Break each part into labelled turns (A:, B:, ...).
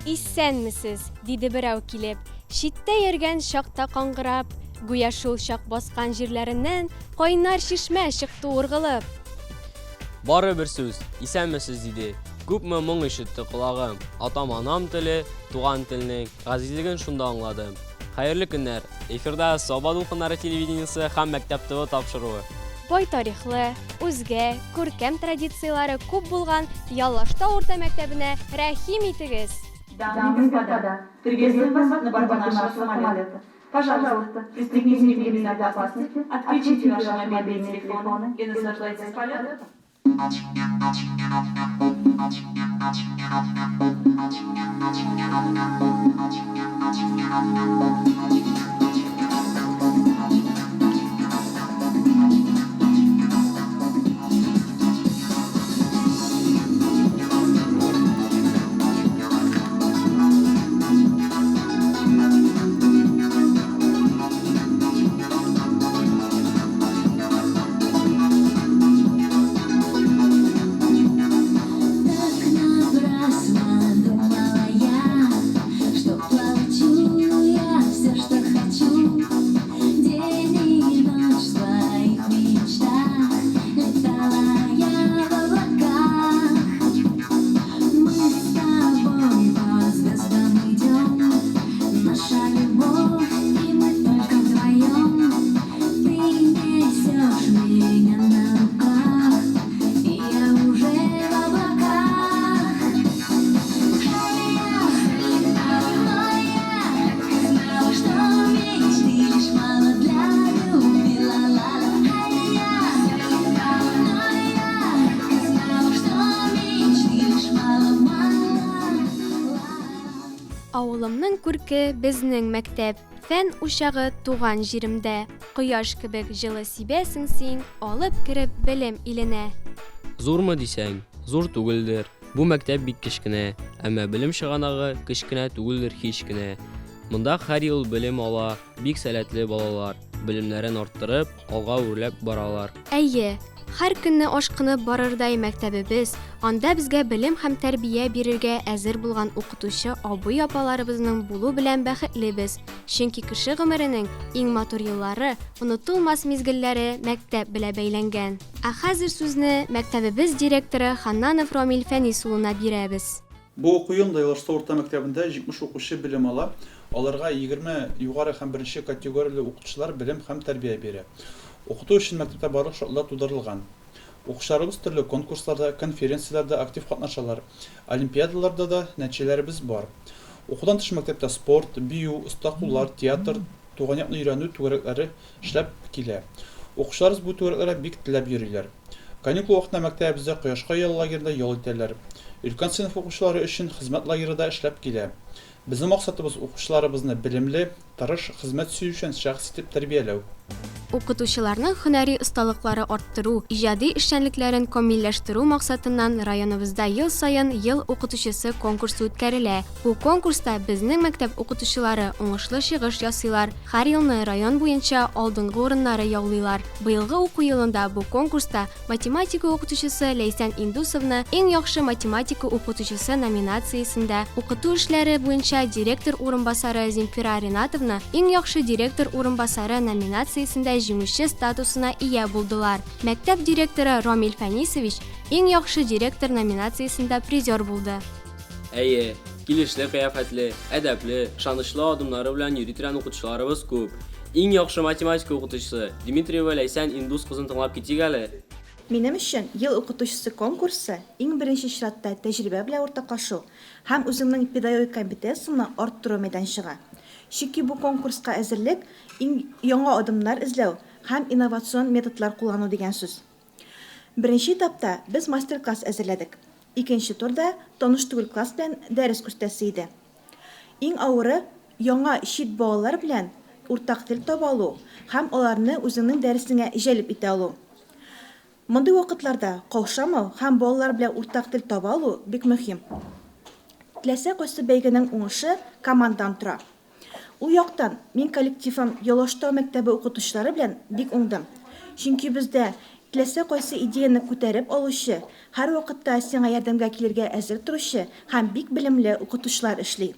A: Исәнмесез, диде берәү килеп, читтә йөргән чакта каңгырап, гүя шул чак баскан җирләреннән кайнар чишмә чыкты ургылып.
B: Бары бер сүз, Исәнмесез, диде. Күпме моң ишетте колагым. Атам-анам теле, туган телнең газизлеген шунда аңладым. Хәерле көннәр! Эфирда Саба дулкыннары телевидениесе һәм Мәктәп ТВ тапшыруы.
A: Бай тарихлы, үзгә, күркәм традицияләре күп булган Яллаштау урта мәктәбенә рәхим итегез!
C: Дамы и господа, приветствуем вас на борту нашего самолета. Пожалуйста, пристегните ремни безопасности, отключите ваши мобильные телефоны и наслаждайтесь полетом.
D: Так напрасно думала я, что получу я все, что хочу. День и ночь в своих мечтах летала я в облаках. Мы с тобой по звездам идем, наша любовь, и мы только вдвоем. Ты несешь меня на руках, и я уже в облаках. А я, но я так и знала, что мечты лишь мало для любви. Ла-ла-ла. А я, но я так и знала, что мечты лишь мало-мало.
A: Авылымның күрке безнең мәктәп, Фән учагы туган җиремдә. Кояш кебек җылы сибәсең син, Алып кереп белем иленә.
B: Зурмы дисәң, зур түгелдер, бу мәктәп бик кечкенә, әмма белем чыганагы кечкенә түгелдер һич кенә. Монда һәр ел белем ала бик сәләтле балалар, белемнәрен арттырып, алга үрләп баралар.
A: Әйе, һәр көнне ашкынып барырдай мәктәбебез, анда безгә белем һәм тәрбия бирергә әзер булган укытучы абый-апаларыбызның булу белән бәхетле без, чөнки кеше гомеренең иң матур еллары, онытылмас мизгелләре мәктәп белә бәйләнгән. Ә хәзер сүзне мәктәбебез директоры Ханнанов Рамил Фәнис улына бирәбез.
E: Бу уку елында Елаштау урта мәктәбендә 70 укучы белем ала. Аларга 20 югары һәм беренче категорияле укытучылар белем һәм тәрбия бирә. Укыту өчен мәктәптә барлык шартлар тудырылган. Укучыларыбыз төрле конкурсларда, конференцияләрдә актив катнашалар. Олимпиадаларда да нәтиҗәләребез бар. Укудан тыш мәктәптә спорт, бию, оста куллар, театр, туган якны өйрәнү түгәрәкләре эшләп килә. Укучыларыбыз бу түгәрәкләргә бик теләп йөриләр. Каникул вакытында мәктәбебездә Кояшкай ял лагеренда ял итәләр. Өлкән сыйныф укучылары өчен хезмәт лагеры да эшләп килә. Безнең максатыбыз, укучыларыбызны белемле, тырыш, хезмәт сөючән шәхес итеп тәрбияләү.
A: Укытучыларның һөнәри осталыклары арттыру, иҗади эшчәнлекләрен камилләштерү максатыннан районыбызда ел саен Ел укытучысы конкурсы үткәрелә. Бу конкурста безнең мәктәп укытучылары уңышлы чыгыш ясыйлар, һәр елны район буенча алдынгы урыннары яулыйлар. Быелгы уку елында бу конкурста математика укытучысы Ләйсән Индусовна Иң яхшы математика укытучысы номинациясендә, укыту эшләре буенча директор урынбасары Земфира Ринатовна Иң яхшы директор урынбасары номинациясендә җиңүче статусына ия булдылар. Мәктәп директоры Рамил Фәнисович Иң яхшы директор номинациясендә призер булды.
B: Әйе, килешле кыяфәтле, әдәпле, ышанычлы адымнары белән йөри торган укытучыларыбыз күп. Иң яхшы математика укытучысы, Дмитриева Ләйсән Индус кызын тыңлап китик әле.
F: Минем өчен Ел укытучысы конкурсы, иң беренче чиратта тәҗрибә белән уртаклашу һәм үзеңнең педагогик компетенцияңне арттыру мәйданчыгы. Чөнки бу конкурска әзерлек, иң яңа адымнар эзләү һәм инновацион методлар куллану дигән сүз. Беренче этапта без мастер-класс әзерләдек. Икенче турда таныш түгел класс белән дәрес күрсәтәсе иде. Иң авыры, яңа чит балалар белән уртак тел таба алу һәм аларны үзеңнең дәресеңә җәлеп итә алу. Мондый вакытларда каушамау һәм балалар белән уртак тел таба алу бик мөһим. Теләсә кайсы бәйгенең уңышы командадан тора. Ул яктан мин коллективым Ялаштау мәктәбе укытучылары белән бик уңдым. Чөнки бездә Теләсә кайсы идеяне күтәреп алучы, һәрвакытта сиңа ярдәмгә килергә әзер торучы һәм бик белемле укытучылар эшли.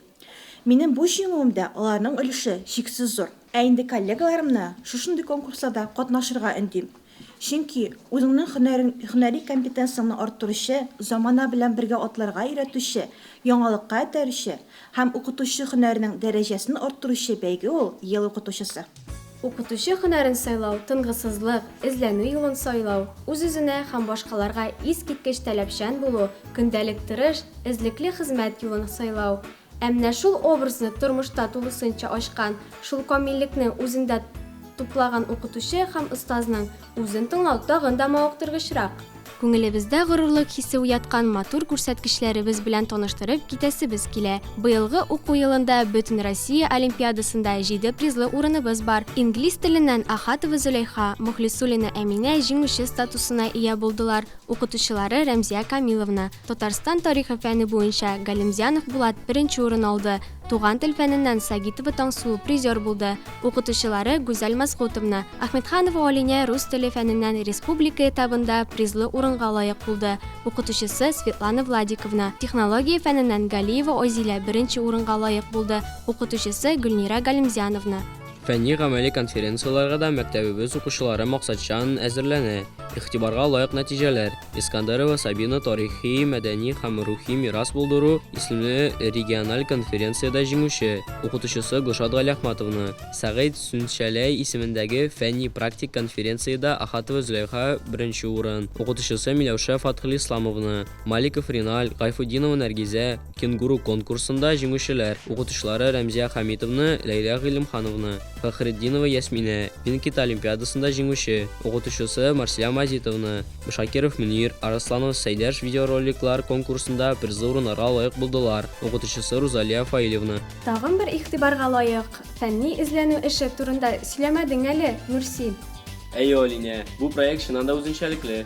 F: Минем бу җиңүемдә аларның өлеше чиксез зур. Ә инде коллегаларымны шушындый конкурсларда катнашырга өндим. Чөнки үзеңнең һөнәрең, һөнәри компетенцияңне арттыручы, замана белән бергә атларга өйрәтүче, яңалыкка этәрүче һәм укытучы һөнәренең дәрәҗәсен арттыручы бәйге ул Ел укытучысы.
A: Укытучы һөнәрен сайлау, тынгысызлык, эзләнү юлын сайлау, үз-үзенә һәм башкаларга искиткеч таләпчән булу, көндәлек тырыш, эзлекле хезмәт юлын сайлау. Ә менә шул образны тормышта тулысынча ачкан, шул камиллекне үзендә туплаган укытучы һәм остазның үзен тыңлау тагын да мавыктыргычрак. Күңелебездә горурлык хисе уяткан матур күрсәткечләребез белән таныштырып китәсебез килә. Быелгы уку елында Бөтенроссия олимпиадасында җиде призлы урыныбыз бар. Инглиз теленнән Ахатова Зөләйха, Мөхлисуллина Әминә җиңүче статусына ия булдылар. Укытучылары Рәмзия Камиловна. Татарстан тарихы фәне буенча Галимзянов Булат беренче урын алды. Туган тел фәненнән Сагитова Таңсылу призер булды. Укытучылары Гүзәл Масгутовна. Ахметханова Алинә рус теле фәненнән республика этабында призлы урынга лаек булды. Укытучысы Светлана Владиковна. Технология фәненнән Галиева Айзилә беренче урынга лаек булды. Укытучысы Гөлнира Галимзяновна.
B: Фәнни-гамәли конференцияләргә дә мәктәбебез укучылары максатчан әзерләнә. Игътибарга лаек нәтиҗәләр, Искандерова Сабина Тарихи, мәдәни һәм рухи мирас булдыру исемле региональ конференциядә җиңүче, укытучысы Гөлшат Галиәхмәтовна, Сәгыйть Сүнчәләй исемендәге фәнни-практик конференциядә Ахатова Зөләйха беренче урын, укытучысы Миләүшә Фатхелисламовна, Маликов Риналь, Гайфутдинова Нәргизә, Кенгуру конкурсында җиңүчеләр, укытучылары Рәмзия Хәмитовна, Ләйлә Гыйлемхановна, Фәхретдинова Ясминә, Винкит олимпиадасында җиңүче, укытучысы Марсилә Мазитовна, Шакиров Мөнир, Арысланов Сәйдәш видеороликлар конкурсында призлы урыннарга лаек булдылар, укытучысы Рузалия Фаилевна.
A: Тагын бер игътибарга лаек фәнни-эзләнү эше турында сөйләмәдең әле, Нурсил.
B: Әйе, Алинә, бу проект чыннан да үзенчәлекле.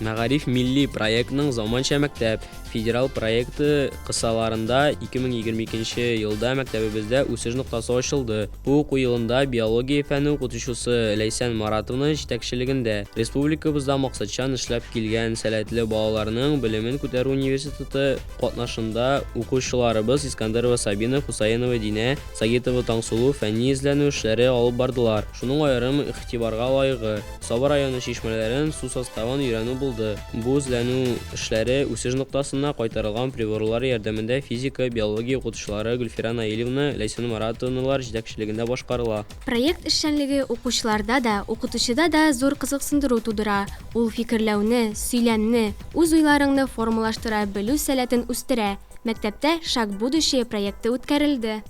B: Мәгариф милли проектының Заманча мәктәп федераль проекты кысаларында 2022 нче елда мәктәбебездә Үсеш ноктасы ачылды. Бу уку елында биология фәне укытучысы Ләйсән Маратовна җитәкчелегендә республикабызда максатчан эшләп килгән Сәләтле балаларның белемен күтәрү университеты катнашында укучыларыбыз Искандерова Сабина, Хусаинова Динә, Сагитова Таңсылу фәнни-эзләнү эшләре алып бардылар. Шуның аерым игътибарга лаегы, Саба районы чишмәләрен су составын өйрәнү булды. Бу эзләнү эшләре үсеш ноктасына кайтарылган приборлар ярдәмендә физика, биология укытучылары Гөлфирә Наилевна, Ләйсән Маратовналар җитәкчелегендә башкарыла.
A: Проект эшчәнлеге укучыларда да, укытучыда да зур кызыксындыру тудыра. Ул фикерләүне, сөйләмне, үз уйларыңны формалаштыра белү сәләтен үстерә. Мәктәптә Шаг будущее проекты үткәрелде.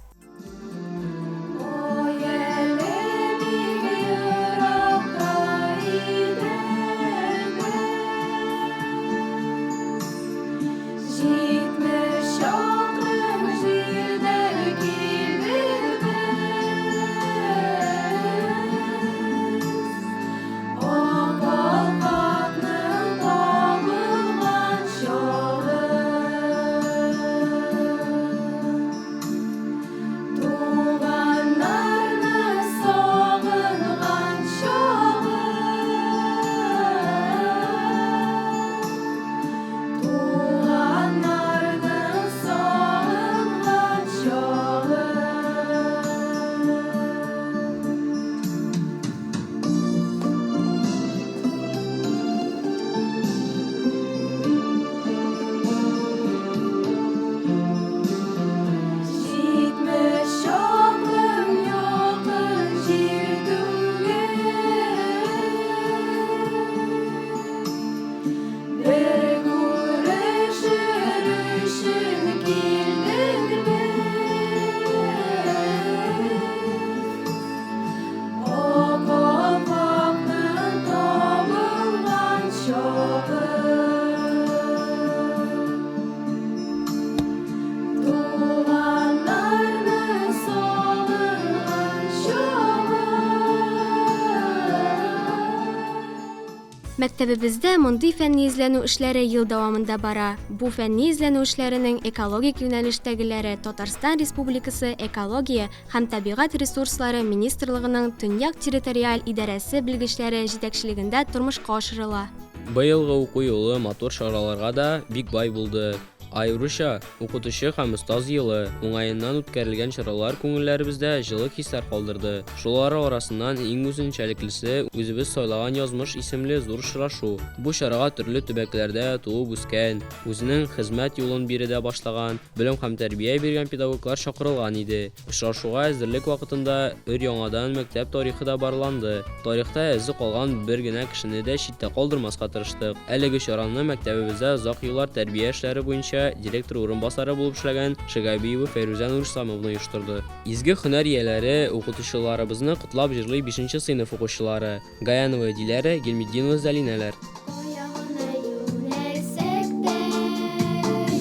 A: Мәктәбебездә мондый фәнни эзләнү эшләре ел дәвамында бара. Бу фәнни эзләнү эшләренең экологик юнәлештәгеләре Татарстан Республикасы Экология һәм табигать ресурслары министрлыгының Төньяк территориаль идарәсе белгечләре җитәкчелегендә тормышка ашырыла.
B: Быелгы уку елы матур чараларга да бик бай булды. Аеруча, Укытучы һәм остаз елы уңаеннан үткәрелгән чаралар күңелләребездә җылы хисләр калдырды. Шулар арасыннан иң үзенчәлеклесе, Үзебез сайлаган язмыш исемле зур очрашу. Бу чарага төрле төбәкләрдә туып-үскән, үзенең хезмәт юлын биредә башлаган, белем һәм тәрбия биргән педагоглар чакырылган иде. Очрашуга әзерлек вакытында өр-яңадан мәктәп тарихы да барланды. Тарихта эзе калган бер генә кешене дә читтә калдырмаска тырыштык. Әлеге чараны мәктәбебездә озак еллар тәрбия эшләре буенча директор урынбасары булып эшләгән Шигабиева Фәйрүзә Нурисламовна оештырды. Изге һөнәр ияләре, укытучыларыбызны котлап җырлый бишенче сыйныф укучылары. Гаянова Диләрә, Гельметдинова Зәлинәләр.
D: Кая гына юнәлсәк тә,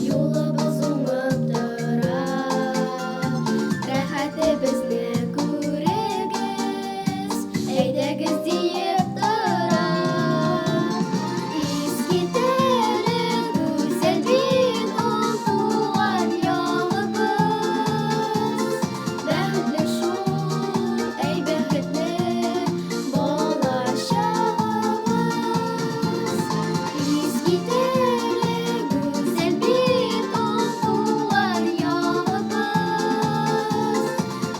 D: юлыбыз уңып тора. Рәхәтебезне күрегез, әйдәгез диеп тора. Искитәрлек гүзәл бит ул туган ягыбыз. Бәхетле шул, әй бәхетле Балачагыбыз. Искитәрлек гүзәл бит ул туган ягыбыз.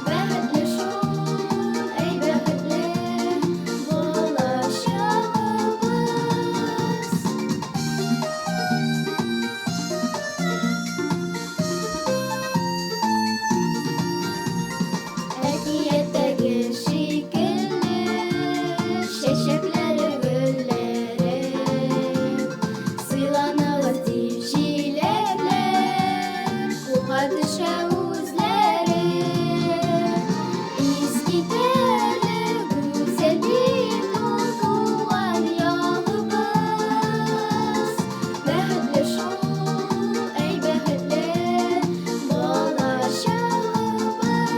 D: Бәхетле шул, әй бәхетле балачагыбыз. Әкияттәге шикелле чәчәкләре гөлләре Сыйланыгыз дип җиләкләр кулга төшә үзләре Искитәрлек гүзәл бит ул туган ягыбыз Бәхетле шул, әй бәхетле балачагыбыз.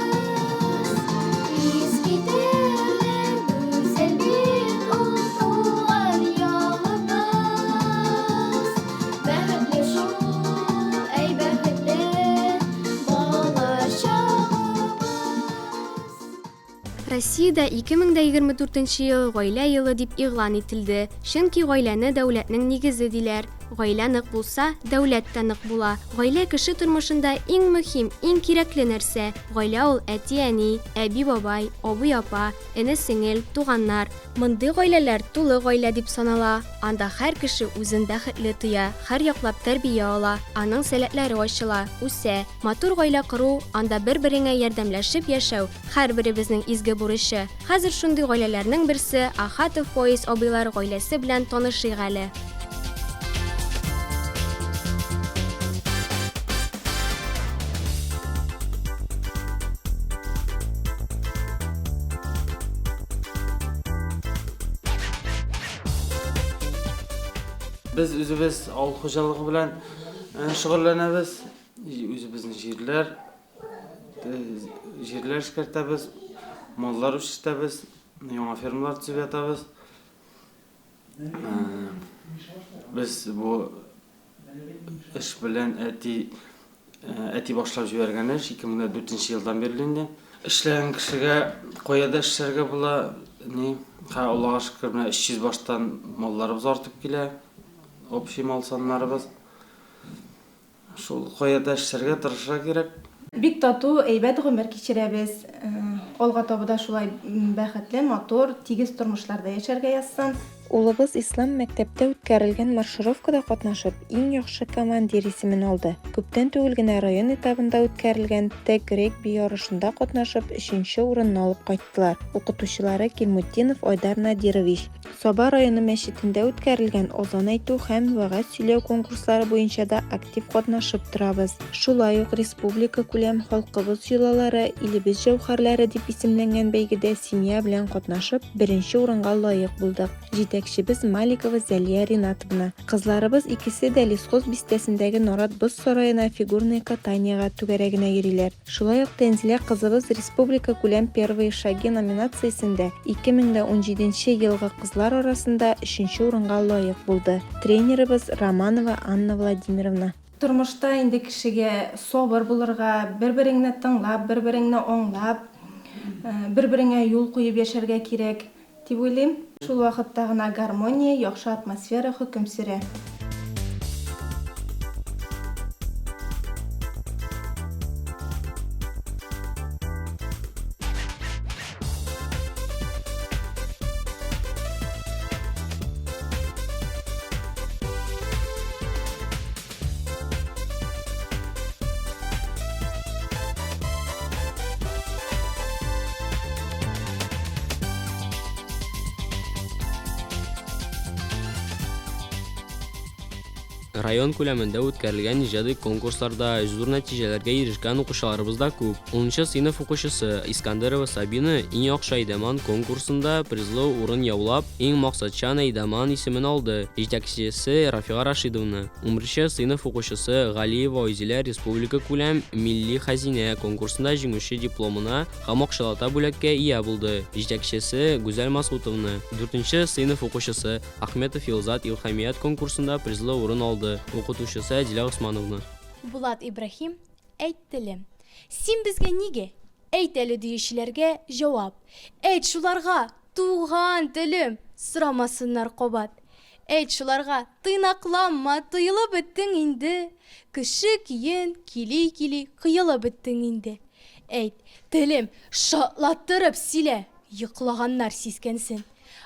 D: Искитәрлек гүзәл бит ул туган ягыбыз. Бәхетле шул, әй бәхетле балачагыбыз.
A: Россиядә 2024 нче ел Гаилә елы дип игълан ителде. Чөнки гаиләне дәүләтнең нигезе диләр. Гаилә нык булса, дәүләт тә нык була. Гаилә кеше тормышында иң мөһим, иң кирәкле нәрсә. Гаилә ул әти-әни, әби-бабай, абый-апа, эне-сеңел, туганнар. Мондый гаиләләр тулы гаилә дип санала. Анда һәр кеше үзен бәхетле тоя, һәрьяклап тәрбия ала, аның сәләтләре ачыла, үсә. Матур гаилә кору, анда бер-береңә ярдәмләшеп яшәү, Һәрберебезнең изге бурычы. Хәзер шундый гаиләләрнең берсе, Ахатов Фоиз абыйлар гаиләсе белән танышыйк әле.
G: Без үзебез авыл хуҗалыгы белән шөгыльләнәбез. Үзебезнең җирләр, Җирләр эшкәртәбез, маллар үрчетәбез, яңа фермалар төзеп ятабыз. Без бу эш белән әти әти башлап җибәргән эш 2004 елдан бирле инде. Эшләгән кешегә кая да эшләргә була. Ни, хә Аллага шөкер, менә 300 баштан малларыбыз артып килә. Общий мал саннарыбыз. Шул кая да эшләргә тырышырга кирәк.
H: Бик тату, әйбәт гомер кичерәбез. Алга таба да шулай бәхетле, матур, тигез тормышларда яшәргә язсын.
I: Улыбыз Ислам мәктәптә үткәрелгән маршировкада катнашып, иң яхшы командир исемен алды. Күптән түгел генә район этабында үткәрелгән тег-регби ярышында катнашып, өченче урынны алып кайттылар. Укытучылары Килмутдинов Айдар Надирович. Саба районы мәчетендә үткәрелгән азан әйтү һәм вәгазь сөйләү конкурслары буенча да актив катнашып торабыз. Шулай ук республикакүләм Халкыбыз йолалары, илебез җәүһәрләре дип исемләнгән бәйгедә семья белән катнашып, беренче урынга лаек булдык. Җитәкче. җитәкчебез Маликова Зәлия Ринатовна. Кызларыбыз икесе дә Лесхоз бистәсендәге Нарат боз сараена фигурное катаниега түгәрәгенә йөриләр. Шулай ук Тәнзилә кызыбыз республикакүләм Первые шаги номинациясендә 2017 нче елгы кызлар арасында өченче урынга лаек булды. Тренерыбыз, Романова Анна Владимировна.
H: Тормышта инде кешегә сабыр булырга, бер-береңне тыңлап, бер-береңне аңлап, бер-береңә юл куеп яшәргә кирәк дип уйлыйм. Шул вакытта гына гармония, яхшы атмосфера хөкем сөрә.
B: Район күләмендә үткәрелгән иҗади конкурсларда зур нәтиҗәләргә ирешкән укучыларыбыз да күп. Унынчы сыйныф укучысы Искандерова Сабина Иң яхшы әйдәман конкурсында призлы урын яулап, Иң максатчан әйдаман исемен алды, җитәкчесе Рафига Рашидовна. Унберенче сыйныф укучысы Галиева Айзилә республикакүләм Милли хәзинә конкурсында җиңүче дипломына һәм акчалата бүләккә ия булды, җитәкчесе Гүзәл Масутовна. Дүртенче сыйныф укучысы Ахметов Илзат Илһамият конкурсында призлы урын алды, укытучысы Әдилә Госмановна.
J: Булат Ибраһим, Әйт, телем, син безгә нигә Әйт әле диючеләргә җавап. Әйт шуларга, туган телем, сорамасыннар кабат. Әйт шуларга, тыйнакланма, тыелып беттең инде, кеше көен кили-кили кыелып беттең инде. Әйт, телем, шартлаттырып сөйлә, йоклаганнар сискәнсен.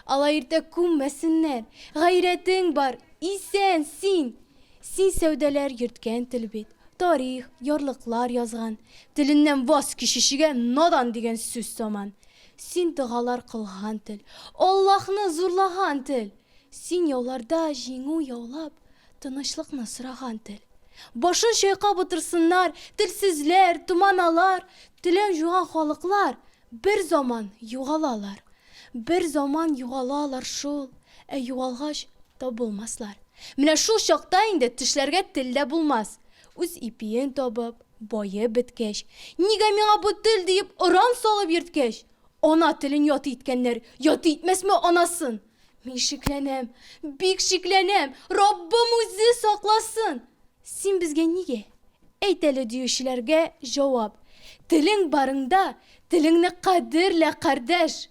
J: Алай иртә күммәсеннәр, гайрәтең бар, исән син! Син сәүдәләр йөрткән тел бит, тарих, ярлыклар язган. Теленнән ваз кичүчегә надан дигән сүз саман. Син догалар кылган тел, Аллаһны зурлаган тел. Син яуларда җиңү яулап, тынычлыкны сораган тел. Башын чайкап утырсыннар, телсезләр, томаналар, телен җуйган халыклар бер заман югалалар. Бер заман югалалар шул, ә югалгач, табылмаслар. Менә шул чакта инде тешләргә тел дә булмас. Үз ипиен табып, баеп беткәч, нигә миңа бу тел диеп оран салып йөрткәч, ана телен ят иткәннәр ят итмәсме анасын? Мин шикләнәм, бик шикләнәм, Раббым үзе сакласын! Син безгә нигә? Әйт әле диючеләргә җавап. Телең барыңда, телеңне кадерлә, кардәш!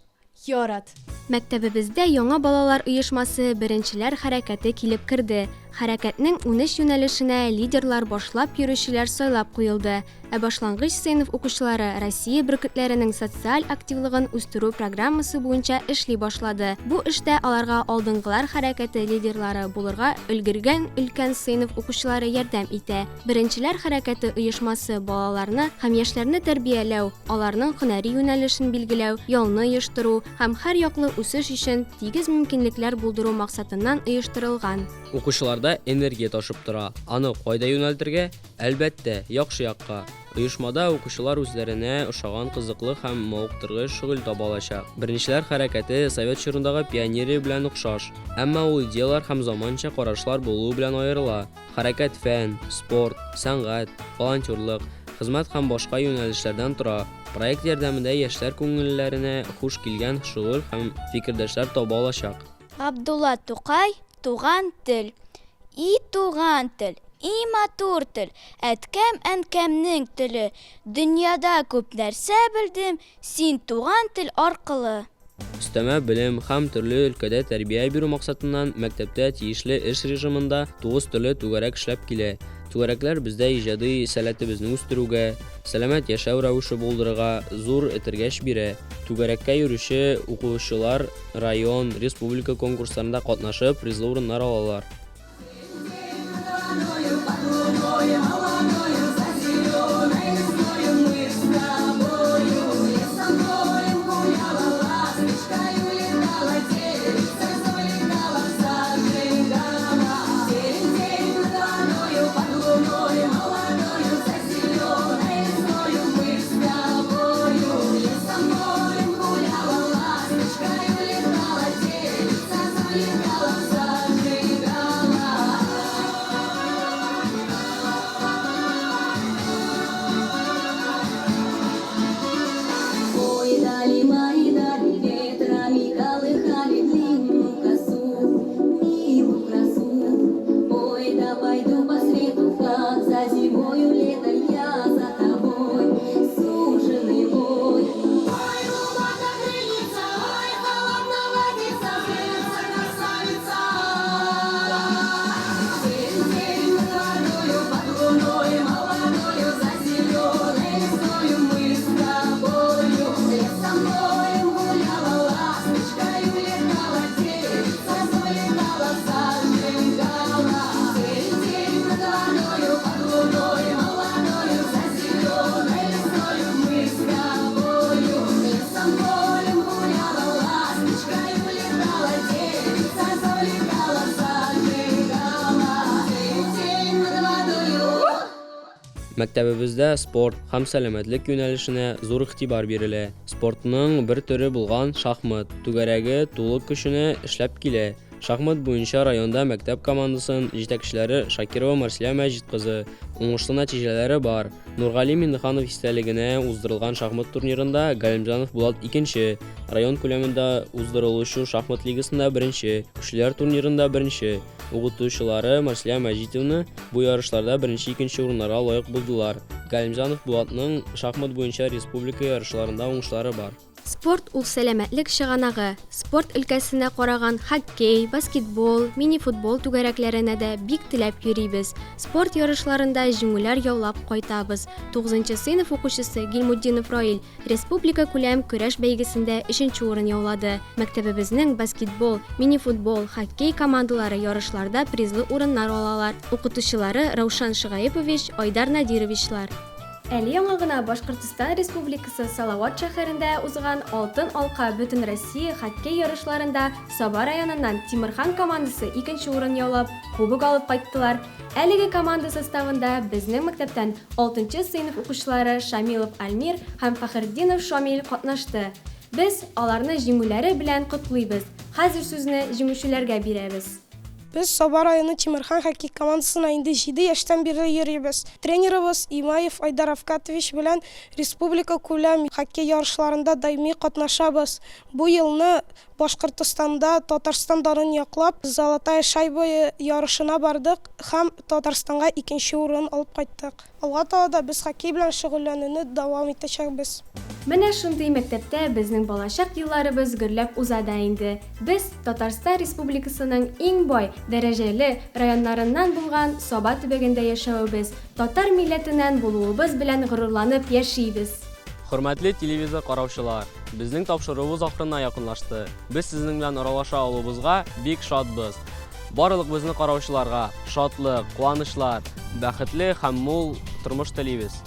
J: Ярат!
A: Мәктәбебездә яңа балалар оешмасы Беренчеләр хәрәкәте килеп керде. Хәрәкәтнең унөч юнәлешенә лидерлар башлап йөрүчеләр сайлап куелды. Ә башлангыч сыйныф укучылары Россия бөркетләренең социаль активлыгын үстерү программасы буенча эшли башлады. Бу эштә аларга Алдынгылар хәрәкәте лидерлары булырга өлгергән өлкән сыйныф укучылары ярдәм итә. Беренчеләр хәрәкәте оешмасы балаларны һәм яшьләрне тәрбияләү, аларның һөнәри юнәлешен билгеләү, ялны оештыру һәм һәрьяклы үсеш өчен тигез мөмкинлекләр булдыру максатыннан оештырылган.
B: Укучыларда энергия ташып тора, аны кайда юнәлтергә? Әлбәттә, яхшы якка. Оешмада укучылар үзләренә ошаган кызыклы һәм мавыктыргыч шөгыль таба алачак. Беренчеләр хәрәкәте совет чорындагы пионерия белән охшаш, әмма ул идеяләр һәм заманча карашлар булуы белән аерыла. Хәрәкәт фән, спорт, сәнгать, волонтерлык, хезмәт һәм башка юнәлешләрдән тора. Проект ярдәмендә яшьләр күңелләренә хуш килгән шөгыль һәм фикердәшләр таба алачак.
K: Габдулла Тукай, Туган тел. И туган тел, и матур тел, Әткәм-әнкәмнең теле. Дөньяда күп нәрсә белдем, Син туган тел аркылы.
B: Өстәмә белем һәм төрле өлкәдә тәрбия бирү максатыннан мәктәптә тиешле эш режимында тугыз төрле түгәрәк эшләп килә. Түгәрәкләр бездә иҗади сәләтебезне үстерүгә, сәламәт яшәү рәвеше булдырырга зур этәргеч бирә. Түгәрәккә йөрүче укучылар район, республика конкурсларында катнашып, призлы урыннар алалар. Мәктәбебездә спорт һәм сәламәтлек юнәлешенә зур игътибар бирелә. Спортның бер төре булган шахмат түгәрәге тулы көченә эшләп килә. Шахмат буенча районда мәктәп командасын җитәкчеләре Шакирова Марсилә Мәҗит кызы. Уңышлы нәтиҗәләре бар. Нургали Миннеханов истәлегенә уздырылган шахмат турнирында Галимҗанов Булат икенче, район күләмендә уздырылучы шахмат лигасында беренче, көчлеләр турнирында беренче. Укытучылары Марсилә Мәҗитовна бу ярышларда беренче-икенче урыннарга лаек булдылар. Галимҗанов Булатның шахмат буенча республика ярышларында уңышлары бар.
A: Спорт ул сәламәтлек чыганагы. Спорт өлкәсенә караган хоккей, баскетбол, мини-футбол түгәрәкләренә дә бик теләп йөрибез. Спорт ярышларында җиңүләр яулап кайтабыз. Тугызынчы сыйныф укучысы Гильмутдинов Раил республика күләм көрәш бәйгесендә өченче урын яулады. Мәктәбебезнең баскетбол, мини-футбол, хоккей командалары ярышларда призлы урыннар алалар. Укытучылары Раушан Шыгаепович, Айдар Надировичлар. Әле яңа гына Башкортстан Республикасы Салават шәһәрендә узган Алтын алка Бөтенроссия хоккей ярышларында Саба районыннан Тимерхан командасы икенче урын яулап, кубок алып кайттылар. Әлеге команда составында безнең мәктәптән алтынчы сыйныф укучылары Шамилов Альмир һәм Фәхретдинов Шамил катнашты. Без аларны җиңүләре белән котлыйбыз. Хәзер сүзне җиңүчеләргә бирәбез.
L: Без Саба районы Тимерхан хоккей командасына инде җиде яшьтән бирле йөрибез. Тренерыбыз Имаев Айдар Рафкатович белән республика күләм хоккей ярышларында даими катнашабыз. Бу елны Башкортостанда Татарстан данын яклап, Золотая шайба ярышына бардык һәм Татарстанга икенче урын алып кайттык. Алга таба да без хоккей белән шөгыльләнүне дәвам итәчәкбез.
A: Менә шундый мәктәптә безнең балачак елларыбыз гөрләп уза да инде. Без, Татарстан Республикасының иң бай, дәрәҗәле районнарыннан булган Саба төбәгендә яшәвебез, татар милләтеннән булуыбыз белән горурланып яшибез.
B: Хөрмәтле телевизор караучылар, безнең тапшыруыбыз ахырына якынлашты. Без сезнең белән аралаша алуыбызга бик шатбыз. Барлык безне караучыларга шатлык, куанычлар, бәхетле һәм мул тормыш телибез.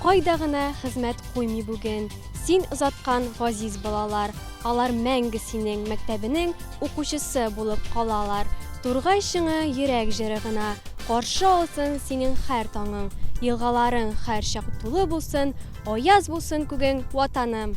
A: Кайда гына хезмәт куймый бүген Син озаткан газиз балалар, Алар мәңге синең мәктәбенең Укучысы булып калалар. Тургай чыңы йөрәк җыры гына Каршы алсын синең һәр таңың. Елгаларың һәрчак тулы булсын, Аяз булсын күгең, Ватаным!